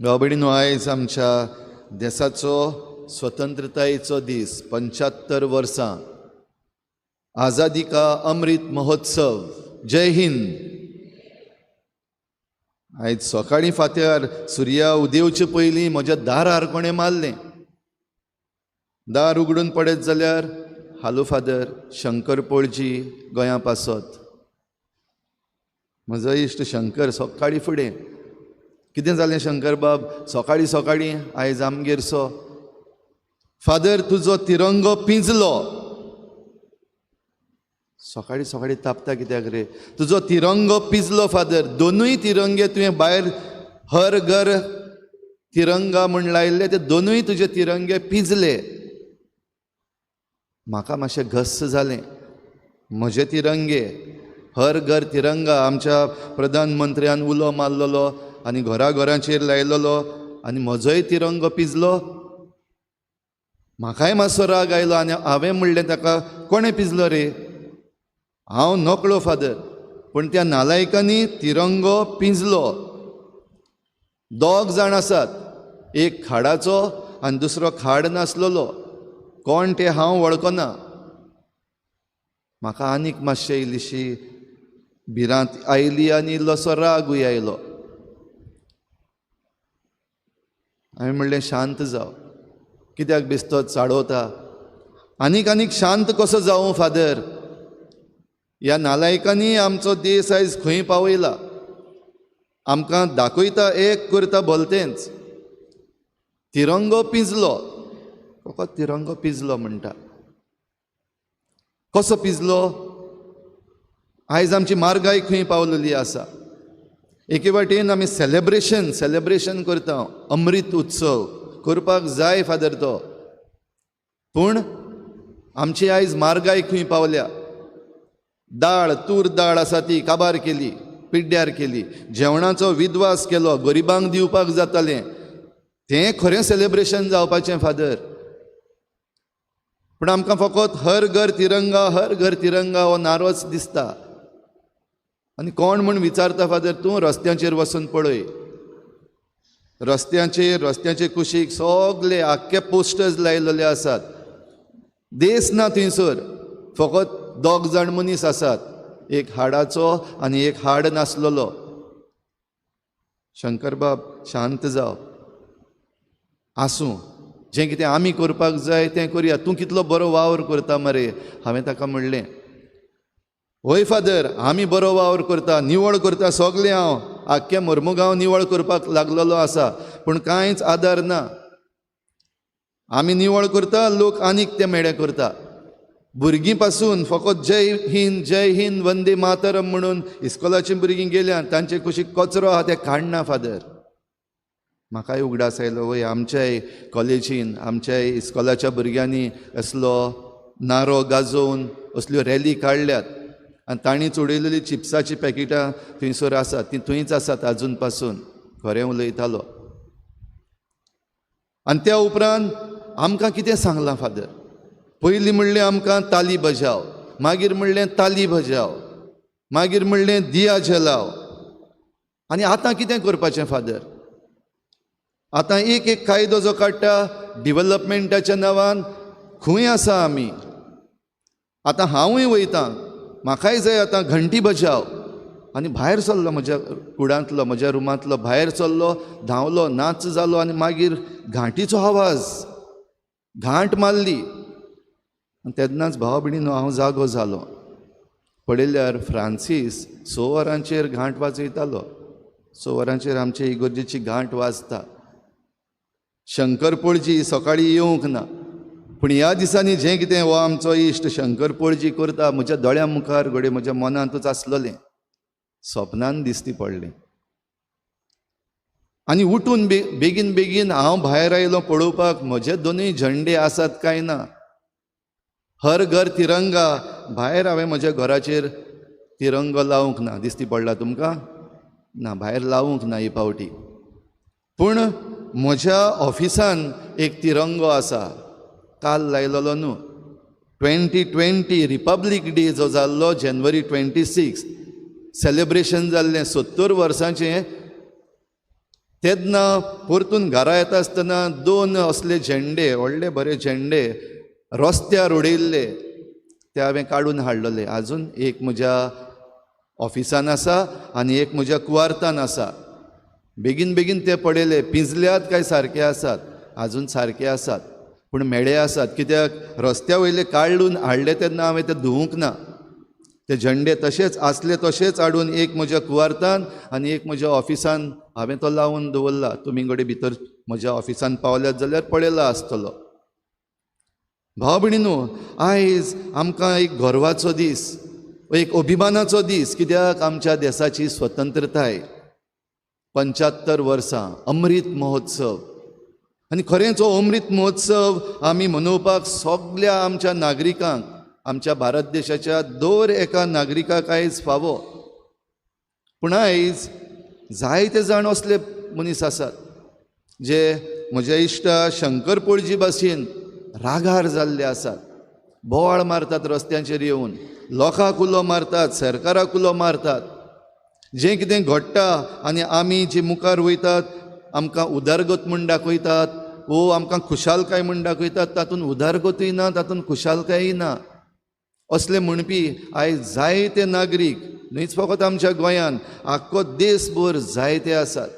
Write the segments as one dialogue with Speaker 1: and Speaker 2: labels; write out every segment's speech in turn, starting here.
Speaker 1: भाव भयणीनो, आयज आमच्या देसाचो स्वतंत्रतायेचो दीस, 75 वर्सां, आझादी का अमृत महोत्सव. जय हिंद. आयज सकाळीं फांत्यार सुर्या उदेवचे पयलीं म्हज्या दारार कोणें मारलें. दार उगडून पळयत जाल्यार, हालो फादर, शंकर पोळजी, गोंया पासत म्हजो इश्ट शंकर. सकाळीं फुडें कितें जालें शंकर बाब, सकाळीं सकाळीं आयज आमगेर सो? फादर, तुजो तिरंगो पिंजलो. सकाळीं सकाळीं तापता कित्याक रे? तुजो तिरंगो पिंजलो फादर. दोनूय तिरंगे तुवें भायर हर घर तिरंगा म्हूण लायिल्ले, ते दोनूय तुजे तिरंगे पिंजले. म्हाका मातशें घस्स जालें. म्हजे तिरंगे, हर घर तिरंगा, आमच्या प्रधानमंत्र्यान उलो मारलेलो आनी घरा घरांचेर लायलेलो आनी म्हजोय तिरंगो पिंजलो. म्हाकाय मातसो राग आयलो आनी हांवें म्हणलें ताका, कोणें पिंजलो रे? हांव नकळो फादर, पूण त्या नालायकांनी तिरंगो पिंजलो. दोग जाण आसात, एक खाडाचो आनी दुसरो खाड नासलेलो. कोण ते हांव वळखना. म्हाका आनीक मातशें इल्लीशी भिरांत आयली आनी इल्लोसो रागूय आयलो. हांवें म्हणलें, शांत जाव, कित्याक बेश्टोच चाळवता? आनीक आनीक शांत कसो जावं फादर? ह्या नालायकांनी आमचो देश आयज खंय पावयला. आमकां दाखयता एक, करता भलतेंच. तिरंगो पिंजलो, फकत तिरंगो पिंजलो म्हणटा. कसो पिंजलो? आयज आमची म्हारगाय खंय पावलेली आसा. एके वाटेन आमी सेलेब्रेशन सेलेब्रेशन करता, अमृत उत्सव करपाक जाय फादर तो, पूण आमची आयज म्हारगाय खंय पावल्या. दाळ, तूर दाळ आसा ती काबार केली, पिड्ड्यार केली, जेवणाचो विद्वास केलो, गरिबांक दिवपाक जातालें. तें खरें सेलेब्रेशन जावपाचें फादर, पूण आमकां फकत हर घर तिरंगा, हर घर तिरंगा हो नारोच दिसता. आनी कोण म्हूण विचारता फादर, तूं रस्त्यांचेर वचून पळय, रस्त्यांचेर, रस्त्यांचे कुशीक सगळे आख्खे पोस्टर्स लायलेले आसात. देस ना थंयसर, फकत दोग जाण मनीस आसात, एक हाडाचो आनी एक हाड नासलेलो. शंकरबाब, शांत जाव. आसूं, जें कितें आमी करपाक जाय तें करुया. तूं कितलो बरो वावर करता मरे. हांवें ताका म्हणलें, हय फादर, आमी बरो वावर करता, निवळ करता सगळें. हांव आख्खें मोर्मुगांव निवळ करपाक लागलेलो आसा, पूण कांयच आदार ना. आमी निवळ करता, लोक आनीक ते मेळे करता. भुरगीं पासून फकत जय हिंद, जय हिंद, वंदे मातरम म्हणून इस्कोलाचीं भुरगीं गेल्यान, तांचे कुशीक कचरो आहा ते काडना फादर. म्हाकाय उगडास आयलो, वय आमच्याय कॉलेजीन, आमच्याय इस्कोलाच्या भुरग्यांनी असलो नारो गाजोवन असल्यो रॅली काडल्यात आनी तांणी उडयलेली चिप्साचीं पॅकेटां थंयसर आसात, ती थंयच आसात आजून पासून. खरें उलयतालो. आनी त्या उपरांत आमकां कितें सांगलां फादर? पयलीं म्हणलें आमकां ताली बजाव, मागीर म्हणलें ताली बजाव, मागीर म्हणलें दिया जलाव, आनी आतां कितें करपाचें फादर? आतां एक एक कायदो जो काडटा डिवलपमेंटाच्या नांवान, खंय आसा आमी? आतां हांवूय वयतां, म्हाकाय जाय आतां घंटी बजाव. आनी भायर सरलो म्हज्या कुडांतलो, म्हज्या रुमांतलो भायर सरलो, धांवलो, नाच जालो आनी मागीर घांटीचो आवाज, घांट मारली. आनी तेन्नाच भाव भयणीनो हांव जागो जालो. पळयल्यार फ्रांसीस 6 वरांचेर घांट वाजयतालो. 6 वरांचेर आमचे इगर्जेची घांट वाजता. शंकर पोळजी सकाळीं येवंक ना, पूण ह्या दिसांनी जें कितें हो आमचो इश्ट शंकर पोळजी करता म्हज्या दोळ्यां मुखार घडये म्हज्या मनांतूच आसलेलें, सपनान दिसती पडलें. आनी उठून बेगीन बेगीन हांव भायर आयलो पळोवपाक म्हजे दोनूय झंडे आसात काय ना. हर घर तिरंगा, भायर हांवें म्हज्या घराचेर तिरंगो लावंक ना. दिसती पडला तुमकां? ना, भायर लावंक ना ही पावटी. पूण म्हज्या ऑफिसान एक तिरंगो आसा, काल लायलेलो न्हू. 2020 रिपब्लीक डे जो जाल्लो जनवरी 26, सेलेब्रेशन जाल्लें 70 वर्सांचें. तेन्ना परतून घरा येता आसतना दोन असले झेंडे, व्हडले बरे झेंडे रस्त्यार उडयल्ले, ते हांवें काडून हाडलेले. आजून एक म्हज्या ऑफिसान आसा आनी एक म्हज्या कुवार्तान आसा. बेगीन बेगीन ते पळयले, पिंजल्यात काय सारके आसात, आजून सारके आसात, पूण मेळे आसात. कित्याक रस्त्या वयले काडून हाडले तेन्ना हांवें ते धुवूंक ना. ते झेंडे तशेंच आसले तशेंच हाडून एक म्हज्या कुवार्तान आनी एक म्हज्या ऑफिसान हांवें तो लावन दवरला. तुमी घडये भितर म्हज्या ऑफिसान पावल्यात जाल्यार पळयला आसतलो. भाव भयणीनो, आयज आमकां एक गर्वाचो दीस, एक अभिमानाचो दीस. कित्याक आमच्या देसाची स्वतंत्रताय 75 वर्सां, अमृत महोत्सव. आनी खरेंच हो अमृत महोत्सव आमी मनोवपाक सगल्या आमच्या नागरिकांक, आमच्या भारत देशाच्या दर एका नागरिकाक आयज फावो. पूण आयज जायते जाण असले मनीस आसात जे म्हज्या इश्टा शंकर पोळजी भाशेन रागार जाल्ले आसात. बोवाळ मारतात रस्त्यांचेर येवन, लोकांक उलो मारतात, सरकाराक उलो मारतात. जें कितें घडटा आनी आमी जी मुखार वयतात आमकां उदरगत म्हूण दाखयतात वो आमकां खुशालकाय म्हूण दाखयतात, तातूंत उदरगतूय ना, तातूंत खुशालकाय ना. असले म्हणपी आयज जायते नागरीक, न्हयच फकत आमच्या गोंयान, आख्खो देशभर जायते आसात.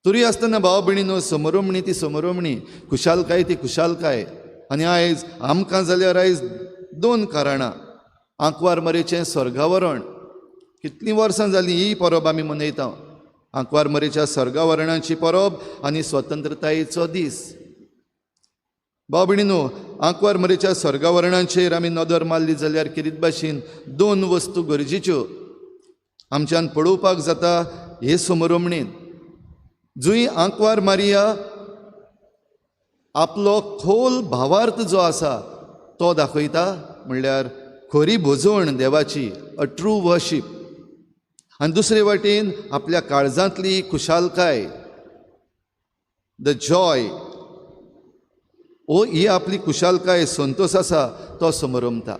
Speaker 1: तरी आसतना भाव भयणीनो, समरोमणी ती समरोमणी, खुशालकाय ती खुशालकाय. आनी आयज आमकां जाल्यार आयज दोन कारणां. आंकवार मरेचें स्वर्गावरण, कितलीं वर्सां जालीं ही परब आमी मनयता, आंकवार मरेच्या स्वर्गावरणाची परब आनी स्वतंत्रतायेचो दीस. भाव भयणीनो, आंकवार मरेच्या स्वर्गावरणाचेर आमी नदर मारली जाल्यार कितें भाशेन दोन वस्तू गरजेच्यो आमच्यान पळोवपाक जाता हे समरोमणेन. जुंय आंकवार मारिया आपलो खोल भावार्थ जो आसा तो दाखयता, म्हणल्यार खरी भोजवण देवाची, अ ट्रू वर्शीप. आनी दुसरे वाटेन आपल्या काळजांतली खुशालकाय, the Joy, ओ ही आपली खुशालकाय, संतोश आसा तो समरमता.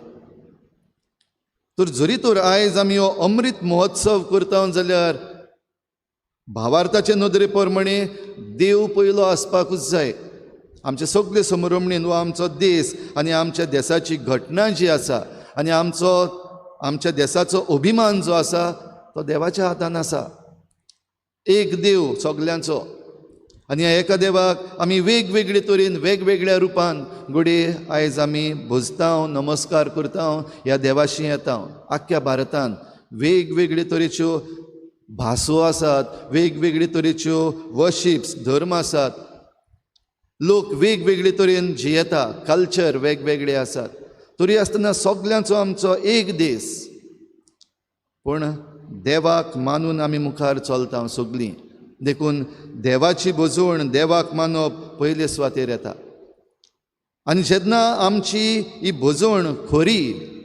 Speaker 1: तर जरी तर आयज आमी हो अमृत महोत्सव करता जाल्यार भावार्थाचे नदरे प्रमाणे देव पयलो आसपाकूच जाय. आमचे सगळे समरमणेन वो आमचो देश आनी आमच्या देसाची घटना जी आसा आनी आमचो आमच्या देसाचो अभिमान जो आसा तो देवाच्या हातान आसा. एक देव सगल्यांचो, आनी ह्या एका देवाक आमी वेगवेगळे तरेन वेगवेगळ्या रुपान घडये आयज आमी भजता, नमस्कार करता, ह्या देवाशी येता. आख्ख्या भारतान वेगवेगळे तरेच्यो भासो आसात, वेगवेगळे तरेच्यो वर्शिप्स, धर्म आसात, लोक वेगवेगळे तरेन जियेता, कल्चर वेगवेगळे आसात. तरी आसतना सगल्यांचो आमचो एक देश, पूण देवाक मानून आमी मुखार चलता सगलीं. देखून देवाची भजवण, देवाक मानप पयले सुवातेर येता. आनी जेन्ना आमची ही भजवण खरी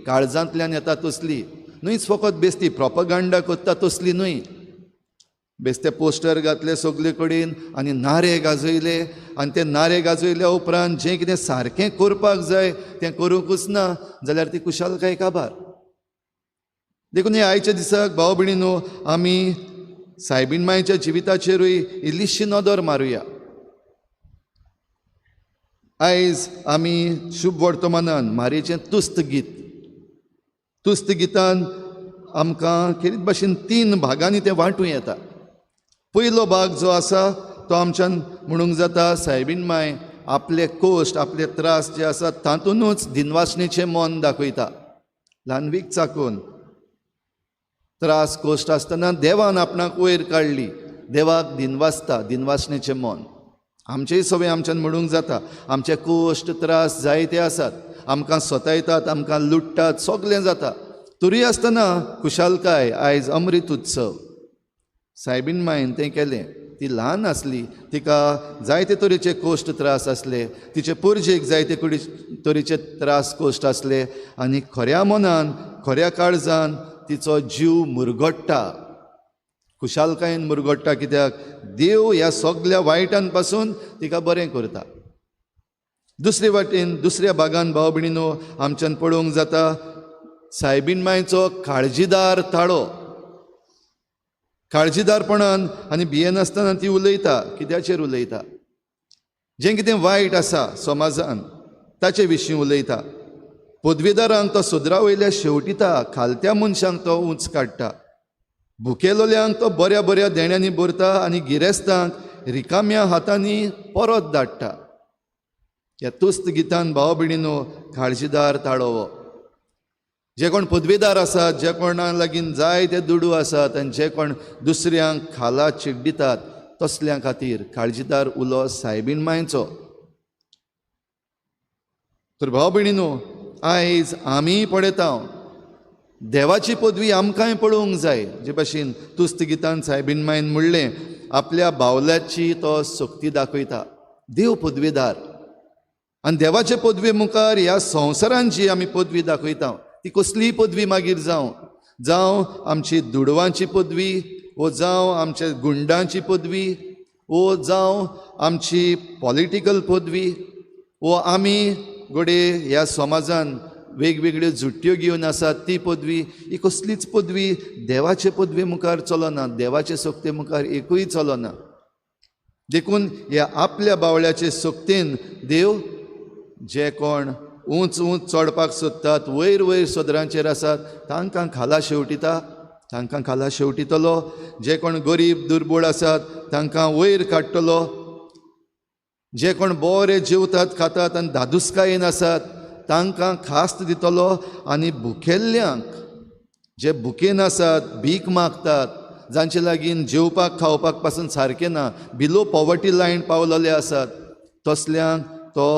Speaker 1: काळजांतल्यान येता तसली न्हयच, फकत बेस्ती प्रोपगांडा करता तसली न्हय, बेस्ते पोस्टर घातले सगले कडेन आनी नारे गाजयले, आनी ते नारे गाजयल्या उपरांत जें कितें सारकें करपाक जाय तें करूंकूच ना जाल्यार ती खुशालकाय काबार. देखून ह्या आयच्या दिसाक भाव भयणीनो, आमी सायबीण मायच्या जिविताचेरूय इल्लीशी नदर मारुया. आयज आमी शुभ वर्तमानान मारयेचें तुस्त गीत, तुस्त गितान आमकां खेरीत भाशेन तीन भागांनी तें वांटूं येता. पयलो भाग जो आसा तो आमच्यान म्हणूंक जाता सायबीण माय आपले कोश्ट, आपले त्रास जे आसात तातूंतच दिनवासणेचें मन दाखयता. ल्हानवीक चाकून त्रास कोश्ट आसतना देवान आपणाक वयर काडली, देवाक दिनवासता, दिनवासणेचें मन. आमचेय सवय आमच्यान म्हणूंक जाता, आमचे कोश्ट त्रास जायते आसात, आमकां सतायतात, आमकां लुट्टात, सगलें जाता, तरी आसतना खुशालकाय. आयज अमृत उत्सव, सायबीण मायन तें केलें. ती ल्हान आसली, तिका जायते तरेचे कोश्ट त्रास आसले, तिचे पोरजेक जायते तरेचे त्रास कोश्ट आसले, आनी खऱ्या मनान खऱ्या काळजान तिचो जीव मुरगट्टा, खुशालकायेन मुरगट्टा. कित्याक देव ह्या सगल्या वायटान पासून तिका बरें करता. दुसरे वाटेन दुसऱ्या भागान भाव भयणीनो आमच्यान पळोवंक जाता सायबीण मायचो काळजीदार ताळो. काळजीदारपणान आनी भियेनासतना ती उलयता. कित्याचेर उलयता? जें कितें वायट आसा समाजान ताचे विशीं उलयता. पदवेदारांक तो सदरा वयल्या शेवटिता, खालत्या मनशांक तो उंच काडटा. भुकेलोल्यांक तो बऱ्या बऱ्या देण्यांनी भरता आनी गिरेस्तांक रिकाम्या हातांनी परत धाडटा. ह्या तुस्त गितान भाव भयणीनो काळजीदार ताळो. जे कोण पदवेदार आसात, जे कोणा लागीं जाय ते दुडू आसात आनी जे कोण दुसऱ्यांक खाला चिड्डितात तसल्यां खातीर काळजीदार उलो सायबीण मांयचो. तर भाव भयणीनो, आयज आमी पळयता देवाची पदवी आमकांय पळोवंक जाय. जे भाशेन तुस्त गितान सायबीण मांयन म्हणलें, आपल्या बावल्याची तो सक्ती दाखयता. देव पदवेदार आनी देवाचे पदवे मुखार ह्या संवसारान जी आमी पदवी दाखयता ती कसलीय पदवी मागीर जावं, जावं आमची दुडवांची पदवी, वो जावं आमच्या गुंडांची पदवी, वो जावं आमची पॉलिटिकल पदवी, वो आमी घडये ह्या समाजान वेगवेगळ्यो झुट्ट्यो घेवन आसात ती पदवी, ही कसलीच पदवी देवाचे पदवे मुखार चलना, देवाचे सक्ते मुखार एकूय चलना. देखून ह्या आपल्या बावळ्याचे सक्तेन देव जे कोण उंच उंच चडपाक सोदतात, वयर वयर सदरांचेर आसात तांकां खाला शेवटिता, तांकां खाला शेवटितलो. जे कोण गरीब दुर्बळ आसात तांकां वयर काडटलो. जे कोण बरे जेवतात खातात आनी धादुसकायेन आसात तांकां खास्त दितलो. आनी भुकेल्ल्यांक, जे भुकेन आसात, भीक मागतात, जांचे लागीं जेवपाक खावपाक पासून सारकें ना, बिलो पॉवर्टी लायन पावलेले आसात तसल्यांक तो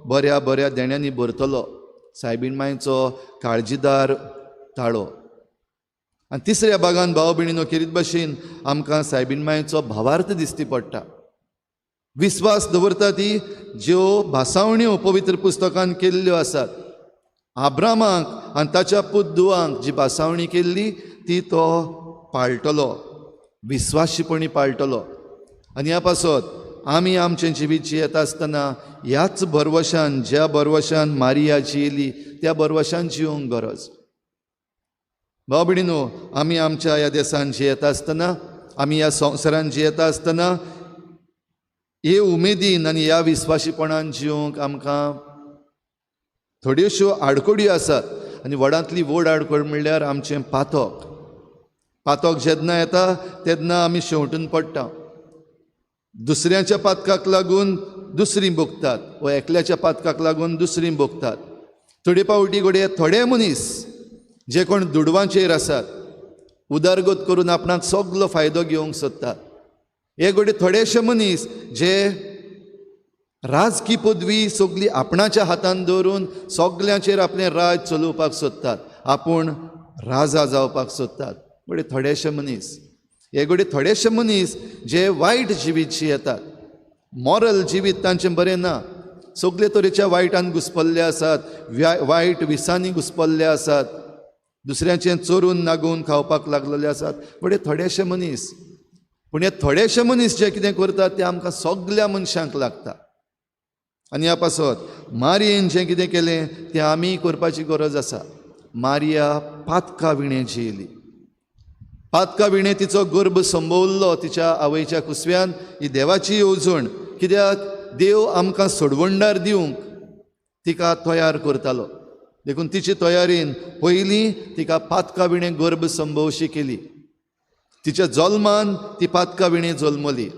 Speaker 1: बऱ्या बऱ्या देण्यांनी भरतलो. सायबीण मांयचो काळजीदार ताळो. आनी तिसऱ्या भागान भाव भयणीनो खेरीत भाशेन आमकां सायबीण मांयचो भावार्थ दिसती पडटा. विस्वास दवरता ती ज्यो भासावण्यो पवित्र पुस्तकान केल्ल्यो आसात, आब्रामाक आनी ताच्या पुतदुवांक जी भासावणी केल्ली ती तो पाळटलो, विस्वाशीपणी पाळटलो. आनी ह्या पासत आमी आमचें जिवीत जियेता आसतना ह्याच भरवशान, ज्या भरवशान मारिया जियेली त्या भरवशान जिवंक गरज. भाव भयणीनो, आमी आमच्या ह्या देसान जियेता आसतना, आमी ह्या संवसारान जियेता आसतना हे उमेदीन आनी ह्या विस्वाशीपणान जिवंक आमकां थोड्योश्यो आडखळी आसात. आनी व्हडांतली व्हड आडखळ म्हणल्यार आमचें पातक. पातक जेन्ना येता तेन्ना आमी शेंवटून पडटा. दुसऱ्यांच्या पातकाक लागून दुसरीं भोगतात वा एकल्याच्या पातकाक लागून दुसरीं भोगतात. थोडे फावटी घडये थोडे मनीस जे कोण दुडवांचेर आसात उदरगत करून आपणाक सगलो फायदो घेवंक सोदतात. हे घडये थोडेशे मनीस जे राजकी पदवी सगली आपणाच्या हातान दवरून सगल्यांचेर आपलें राज चलोवपाक सोदतात, आपूण राजा जावपाक सोदतात. घडये थोडेशे मनीस, हे घडये थोडेशे मनीस जे वायट जिवीत जियेतात, मॉरल जिवीत तांचें बरें ना, सगळे तरेच्या वायटान घुसपल्ले आसात, वायट विसांनी घुसपल्ले आसात, दुसऱ्यांचें चोरून नागोवन खावपाक लागलेले आसात. घडये थोडेशे मनीस. पूण हे थोडेशे मनीस जे कितें करतात तें आमकां सगल्या मनशांक लागता. आनी ह्या पासत मारयेन जें कितें केलें तें आमी करपाची गरज आसा. मारिया पातका विणें जियेली. पातका विणें तिचो गर्भ संभवल्लो तिच्या आवयच्या कुसव्यान. ही देवाची येवजण. कित्याक देव आमकां सोडवणदार दिवंक तिका तयार करतालो. देखून तिचे तयारेन पयलीं तिका पातका विणें गर्भ संभवशी केली. तिच्या जल्मान ती पातका विणें जल्मली.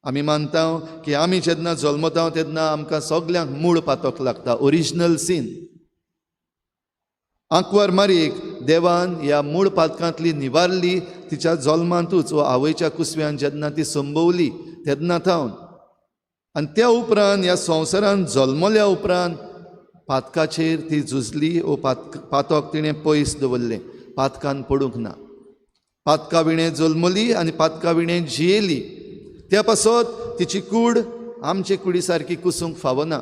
Speaker 1: आमी मानता की आमी जेन्ना जल्मता तेन्ना आमकां सगल्यांक मूळ पातक लागता, ओरिजिनल सीन. आंकवार मारयेक देवान ह्या मूळ पातकांतली निवारली तिच्या जल्मांतूच वा आवयच्या कुसव्यान जेन्ना ती संभवली तेन्ना थावन. आनी त्या उपरांत ह्या संवसारान जल्मल्या उपरांत पातकाचेर ती झुजली वो पातक तिणें पयस दवरलें, पातकान पडूंक ना. पातका विणें जल्मली आनी पातका विणें जियेली. त्या पासत तिची कूड आमचे कुडी सारकी कुसूंक फावना.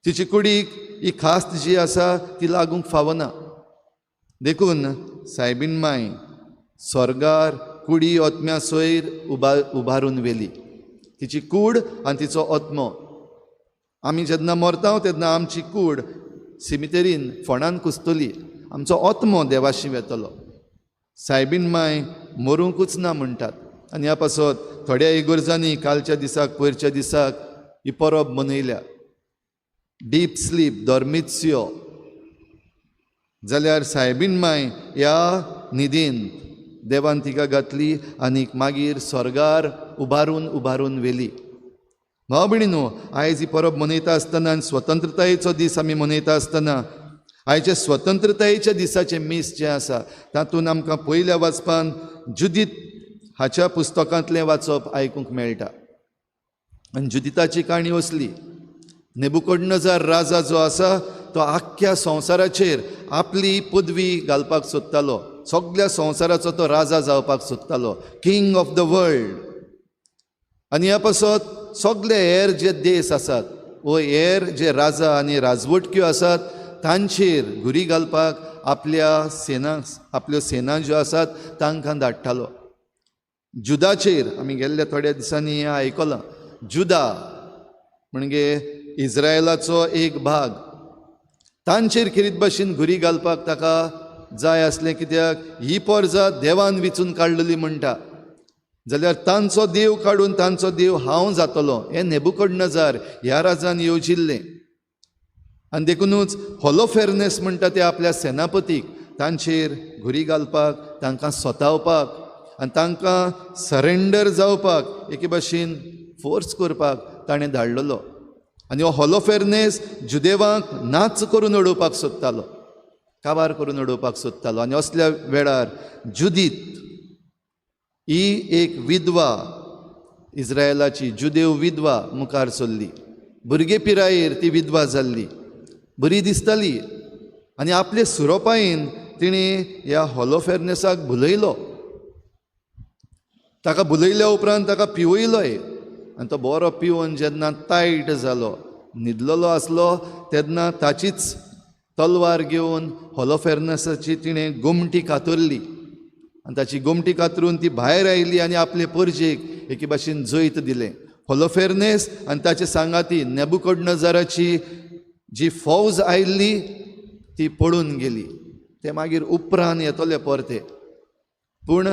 Speaker 1: तिची कुडीक ही खास्त जी आसा ती लागूंक फावना. देखून सायबीण माय स्वर्गार कुडी ओतम्या सयर उबारून व्हेली. तिची कूड आनी तिचो ओतमो. आमी जेन्ना मरता तेन्ना आमची कूड सिमितेरीन फोंडान कुसतली, आमचो ओतमो देवाशी वेतलो. सायबीण माय मरूंकूच ना म्हणटात. आनी ह्या पासत थोड्या इगर्जांनी कालच्या दिसाक पयरच्या दिसाक ही परब मनयल्या, डीप स्लीप, डॉर्मित्सियो. जाल्यार सायबीण माय ह्या न्हिदेन देवान तिका घातली आनीक मागीर स्वर्गार उबारून उबारून व्हेली. भाव भयणीनो, आयज ही परब मनयता आसतना आनी स्वतंत्रतायेचो दीस आमी मनयता आसतना आयच्या स्वतंत्रतायेच्या दिसाचें मीस जें आसा तातूंत आमकां पयल्या वाचपान जुदीत हाच्या पुस्तकांतलें वाचप आयकूंक मेळटा. आनी जुदिताची काणी असली, नेबुकडनजार राजा जो आसा तो आख्ख्या संवसाराचेर आपली पदवी घालपाक सोदतालो, सगळ्या संवसाराचो तो राजा जावपाक सोदतालो, किंग ऑफ the world. आनी ह्या पासत सगळे हेर जे देश आसात वो हेर जे राजा आनी राजवटक्यो आसात तांचेर घुरी घालपाक आपल्या सेना, आपल्यो सेना ज्यो आसात तांकां धाडटालो. जुदाचेर आमी गेल्ल्या थोड्या दिसांनी हें आयकलां, जुदा म्हणजे इस्रायलाचो एक भाग, तांचेर खेरीत भाशेन घुरी घालपाक ताका जाय आसलें, कित्याक ही पोरजा देवान विचून काडलेली म्हणटा, जाल्यार तांचो देव काडून तांचो देव हांव जातलो हें नेबुकडनजार ह्या राजान येवजिल्लें. आनी देखुनूच होलोफेर्नेस म्हणटा ते आपल्या सेनापतीक तांचेर घुरी घालपाक, तांकां सतावपाक आनी तांकां सरेंडर जावपाक एके भाशेन फोर्स करपाक ताणें धाडलेलो. आनी हो होलोफेर्नेस जुदेवांक नाच करून उडोवपाक सोदतालो, काबार करून उडोवपाक सोदतालो. आनी असल्या वेळार जुदीत ही एक विधवा, इस्रायलाची जुदेव विधवा मुखार सरली. भुरगे पिरायेर ती विधवा जाल्ली, बरी दिसताली आनी आपले सुरोपायेन तिणें ह्या होलोफेर्नेसाक भुलयलो. ताका भुलयल्या उपरांत ताका पिवयलोय आनी तो बरो पिवन जेन्ना तायट जालो, न्हिदलेलो आसलो, तेन्ना ताचीच तलवार घेवन होलोफेर्नेसाची तिणें गोमटी कातरली आनी ताची गोमटी कातरून ती भायर आयली आनी आपले परजेक एके भाशेन जैत दिलें. होलोफेर्नेस आनी ताचे सांगाती नेबुकडनजाराची जी फौज आयिल्ली ती पळून गेली. ते मागीर उपरांत येतले परते, पूण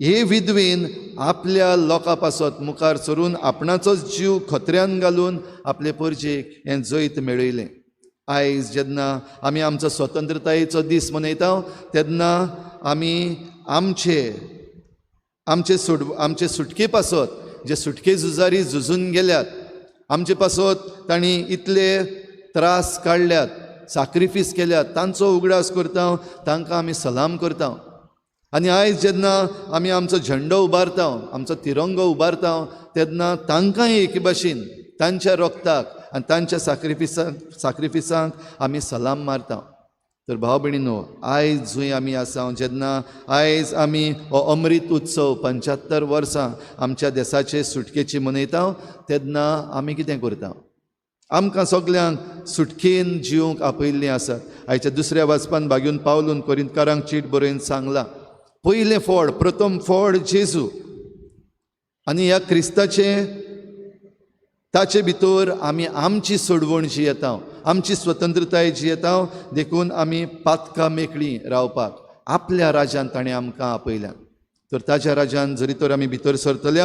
Speaker 1: हे विधवेन आपल्या लोकां पासत मुखार सरून आपणाचोच जीव खतऱ्यान घालून आपले परजेक हें जैत मेळयलें. आयज जेन्ना आमी आमचो स्वतंत्रतायेचो दीस मनयता तेन्ना आमी आमचे आमचे सोड आमचे सुटके पासत जे सुटके झुजारी झुजून गेल्यात, आमचे पासत तांणी इतले त्रास काडल्यात, साक्रिफीस केल्यात, तांचो उगडास करता, तांकां आमी सलाम करता. आनी आयज जेन्ना आमी आमचो झेंडो उबारता, आमचो तिरंगो उबारता, तेन्ना तांकांय एके भाशेन तांच्या रक्ताक आनी तांच्या साक्रिफिसांक आमी सलाम मारता. तर भाव भयणीनो, आयज जंय आमी आसा, जेन्ना आयज आमी हो अमृत उत्सव 75 वर्सां आमच्या देसाचे सुटकेची मनयता, तेन्ना आमी कितें करता? आमकां सगल्यांक सुटकेन जिवंक आपयल्लीं आसात. आयच्या दुसऱ्या वाचपान बागेवन पावलून कोरिंतकारांक चीट बरोवन सांगलां, पयलें फळ, प्रथम फळ जेजू, आनी ह्या क्रिस्ताचें ताचे भितर आमी आमची सोडवण जियेता, आमची स्वतंत्रताय जियेता. देखून आमी पातकां मेकळी रावपाक आपल्या राजान ताणें आमकां आपयल्या. तर ताच्या राजान जरी तर आमी भितर सरतले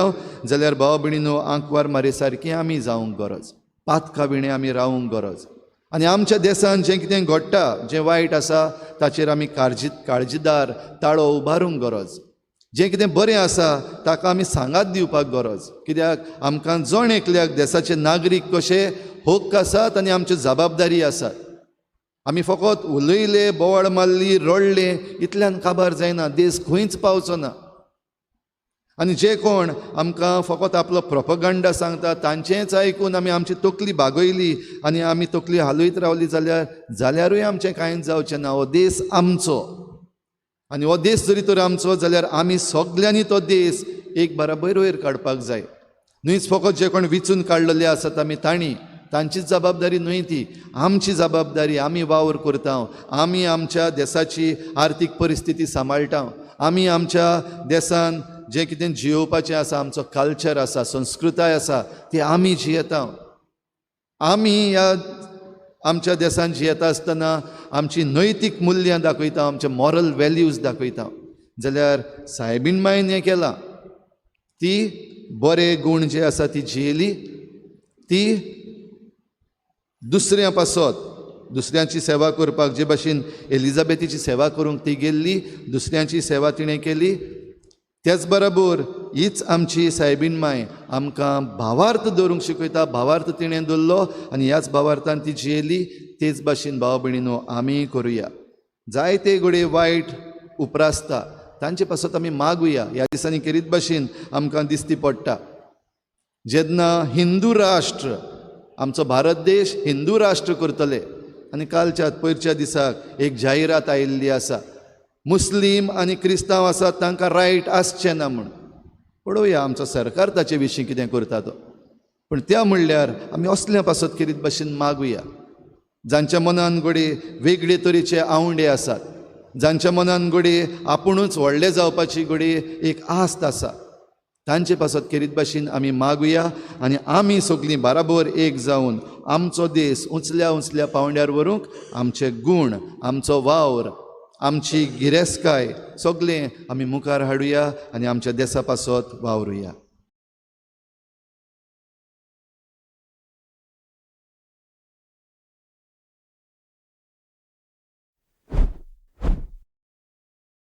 Speaker 1: जाल्यार भाव भयणीनो, आंकवार मारे सारकी आमी जावंक गरज, पातकां विणें आमी रावंक गरज. आनी आमच्या देसान जें कितें घडटा, जें वायट आसा ताचेर आमी काळजीदार ताळो उबारूंक गरज. जें कितें बरें आसा ताका आमी सांगात दिवपाक गरज, कित्याक आमकां जण एकल्याक देसाचे नागरीक कशे हक्क आसात आनी आमच्यो जबाबदारी आसात. आमी फकत उलयले, बोवाळ मारली, रडले इतल्यान काबार जायना, देश खंयच पावचो ना. आनी जे कोण आमकां फकत आपलो प्रोपगंडा सांगता तांचेंच आयकून आमी आमची तकली बागयली आनी आमी तकली हालयत रावली जाल्यारूय आमचें कांयच जावचें ना. हो देश आमचो, आनी हो देश जरी तर आमचो जाल्यार आमी सगल्यांनी तो देश एक बराबर वयर काडपाक जाय. न्हयच फकत जे कोण विचून काडलेले आसात आमी तांणी, तांचीच जबाबदारी न्हय ती, आमची जबाबदारी. आमी वावर करता, आमी आमच्या देसाची आर्थीक परिस्थिती सांबाळटा, आमी आमच्या देसान जें कितें जियोवपाचें आसा, आमचो कल्चर आसा, संस्कृताय आसा, ती आमी जियेता. आमी ह्या आमच्या देसान जियेता आसतना आमची नैतीक मुल्यां दाखयता, आमचे मॉरल वॅल्यूज दाखयता. जाल्यार सायबीण मायन हें केलां. ती बरे गूण जे आसा ती जियेली, ती दुसऱ्यां पासत दुसऱ्यांची सेवा करपाक, जे भाशेन एलिजाबेथीची सेवा करूंक ती गेल्ली, दुसऱ्यांची सेवा तिणें केली. त्याच बरोबर हीच आमची सायबीण माय आमकां भावार्थ दवरूंक शिकयता. भावार्थ तिणें दवरलो आनी ह्याच भावार्थान ती जियेली. तेच भाशेन भाव भयणीनो आमीय करुया. जायते घडये वायट उप्रासता तांचे पासत आमी मागुया. ह्या दिसांनी खेरीत भाशेन आमकां दिसती पडटा जेन्ना हिंदू राष्ट्र, आमचो भारत देश हिंदू राष्ट्र करतले आनी कालच्या पयरच्या दिसाक एक जाहिरात आयिल्ली आसा, मुस्लीम आनी क्रिस्तांव आसात तांकां रायट आसचें ना म्हूण. पळोवया आमचो सरकार ताचे विशीं कितें करता तो. पूण त्या म्हणल्यार आमी असल्या पासत खेरीत भाशेन मागुया. जांच्या मनान घडये वेगळे तरेचे आवंडे आसात, जांच्या मनान घडये आपुणूच व्हडले जावपाची घडये एक आस्त आसा, तांचे पासत खेरीत भाशेन आमी मागुया आनी आमी सगळीं बाराबर एक जावन आमचो देश उंचल्या उंचल्या पांवड्यार व्हरूंक आमचे गूण, आमचो वावर, आमची गिरेस्तकाय सगळें आमी मुखार हाडुया आनी आमच्या देसा पासत वावरुया.